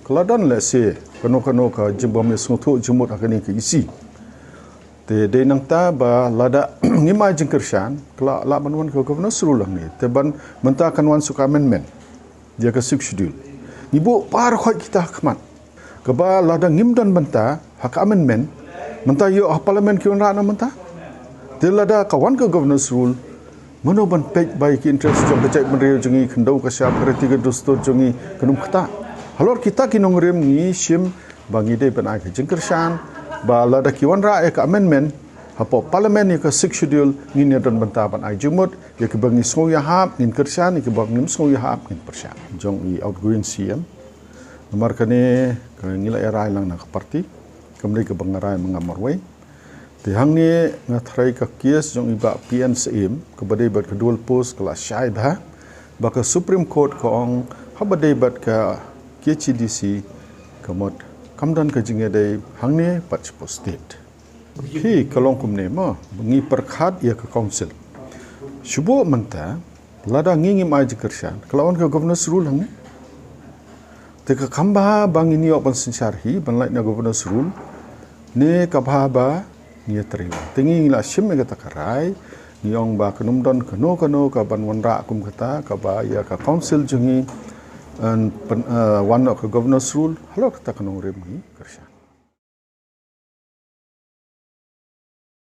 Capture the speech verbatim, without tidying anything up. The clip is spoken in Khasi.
ka la don lehse kano kano ka jingbym ïasngewthuh jingmut ha kane ka E C. Te dei nangta ba lada ngim ai jingkyrshan, ka la lah ban wan ka governor's rule hangne. Te ban mynta kan wan suk amendment ïa ka Sixth Schedule. Ngi buh baroh khoit kita ha khmat. Kaba lada ngim don bynta ha ka amendment, mynta ïoh ha Parliament ki wanrah na mynta. Te lada ka wan ka governor's rule, mano ban peit ba ïa ki interest jong ka jaitbynriew jong ngi, khyndew ka shap, ka riti ka dustur jong ngi, kan ym ktah. Halor kita ki nongrim ngi shim ba ngi dei ban ai ka jingkyrshan ba lada ki wanrah ïa ka amendment hapoh Parliament ïa ka Sixth Schedule, ngin ïa don bynta ban ai jingmut ïa kiba ngi sngew ïahap, ngin kyrshan, ïa kiba ngim sngew ïahap, ngin pyrshah. Jong i outgoing C M. Namar kane ka ngi la ïa rai lang na ka party, kam dei kaba nga rai ma nga marwei. Te hangne nga tharai ka case jong i Bah P N Syiem kaba dei bad ka dual post ka la shai bha, ba ka Supreme Court ka ong haba dei bad ka K H A D C ka mut kam don ka jingïadei hangne bad shapoh state. Phi, ka long kumne mo, ngi pyrkhat ïa ka council. Shu buh mynta, lada ngi ngim ai jingkyrshan, ka la wan ka governor's rule hangne. Te ka kam bha ba ngin ïoh ban synshar hi ban lait na governor's rule, ne ka bha ba ngi ïatrei lang. Te ngi la shim ïa kata ka rai, ngi ong ba kan ym don kano kano ka ban wanrah kum kata, kaba ïa ka council jong ngi, yn pyn-, eh, wan noh ka governor's rule, halor kata ka nongrim ngi kyrshan.